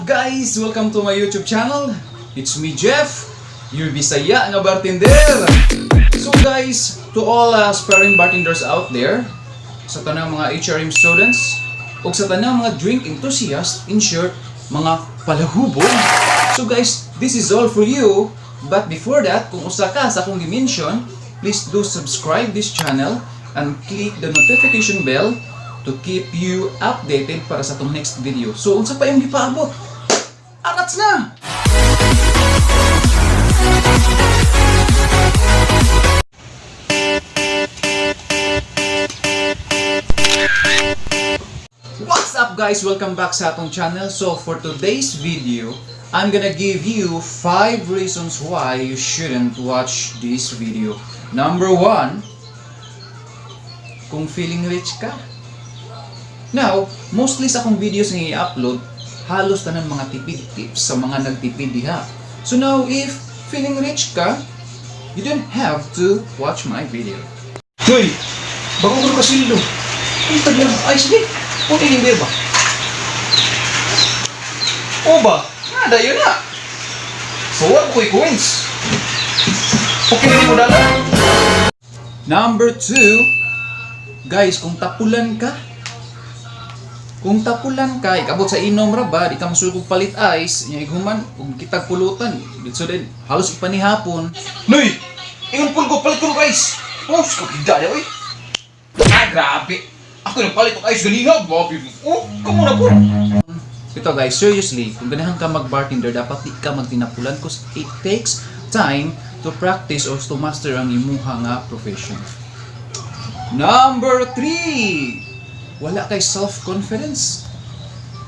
Guys? Welcome to my YouTube channel. It's me, Jeff, your Bisaya nga bartender. So guys, to all aspiring bartenders out there, sa tanang mga HRM students, ug sa tanang mga drink enthusiasts, in short, mga palahubog. So guys, this is all for you. But before that, kung usa ka sa akong gi-mention, please do subscribe this channel and click the notification bell to keep you updated para sa atong next video. So, unsa pa imong gipaabot? Arats na! What's up, guys? Welcome back sa atong channel. So for today's video, I'm gonna give you 5 reasons why you shouldn't watch this video. Number 1, kung feeling rich ka. Now, mostly sa akong videos nga i-upload, halos tanan mga tipid tips sa mga nagtipid diha. So now, if feeling rich ka, you don't have to watch my video. Hoy! Bago ko kasildo. Ang taglang ice di. Kung ining beer ba? O ba? Nada yun na. So what ko'y coins? Okay na mo dala. Number 2, guys, kung tapulan ka, ikabot sa inom ra ba, di ka masugog palit ice, nya ighuman, ug kitag pulutan, so then, halos ipanihapon. Noy! Ingon pulgo, palit ko ng ice! Oh, kakigda niya, oy! Ah, grabe! Ako nang palit og ice ganina, grabe mo. Oh, kamo na po! Ito guys, seriously, kung ganahan ka mag-bartender, dapat di ka magtinapulan because it takes time to practice or to master ang imuha nga profession. Number 3! Wala kay self-confidence.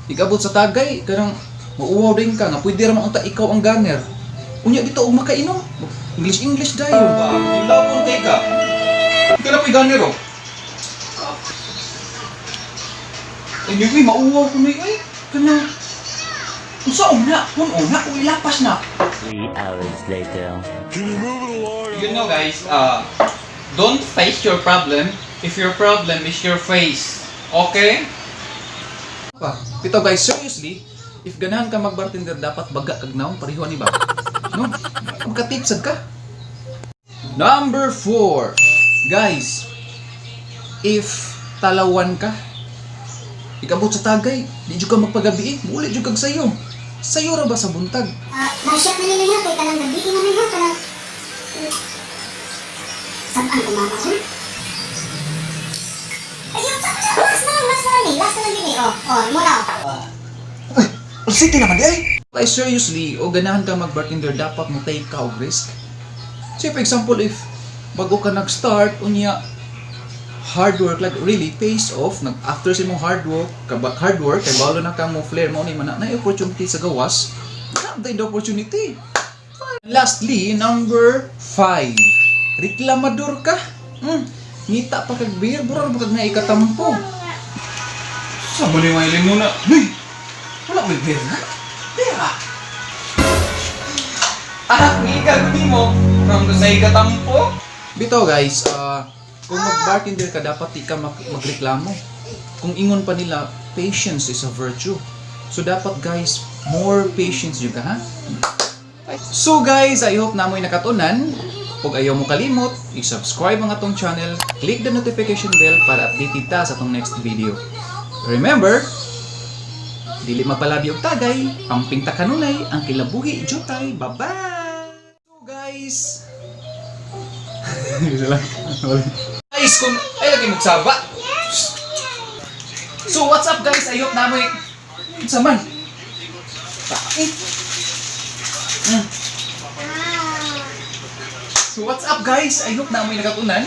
Ikabot sa tagay, kanang mauwaw din ka nga pwede ra man unta ikaw ang gunner. Unya dito og makainom. English English dayon. Ba, ilapon kay ka. Ikaw na po'y gunner oh. Anyway, mauwaw ko na ay. Kanang unsa una, kun una o ilapas na. 3 hours later. You know guys, don't face your problem if your problem is your face. Okay? Pa. Ito guys, seriously, if ganahan ka mag-bartender, dapat baga kag naong pareho ni ba? No? Magkatipsad ka. Number 4. Guys, if talawan ka, ikabot sa tagay, di jud ka magpagabi eh, muuli jud kag sayo. Sayo ra ba sa buntag? Ah, na-shot na nila kay kanang gabi na nila kanang sabang ko mama ha. Ayun, sa last na lang ni, last na lang din eh. Oh, oh, mo na. Oh. City naman di ay. Ay, seriously, o ganahan ka mag-bartender, dapat mo take ka og risk. Say for example, if bago ka nag-start, unya, hard work like really pays off. Nag after sa imong hard work, kaba, hard work kay balo na ka mo flair mo ni man na opportunity sa gawas, grab the opportunity. Lastly, number 5. Reklamador ka. Ngita pa kag beer, bura pa kag naikatampo. Sa mo ni mga muna. Hey! Wala may beer na? Pera! Ah, ngika gud mo. From sa ikatampo. Bitaw guys, kung mag-bartender ka, dapat di ka magreklamo. Kung ingon pa nila, patience is a virtue. So dapat guys, more patience jud ka ha? So guys, I hope na mo'y nakatunan. Kung ayaw mo kalimot, i-subscribe ang atong channel, click the notification bell para updated ta sa atong next video. Remember, dili magpalabi og tagay, amping ta kanunay, ang kinabuhi jutay. Bye-bye! So guys, guys, kung ay lagi magsaba. So what's up guys? I hope na mo'y unsa man? Ay. So what's up guys? I hope na mo'y nakatunan.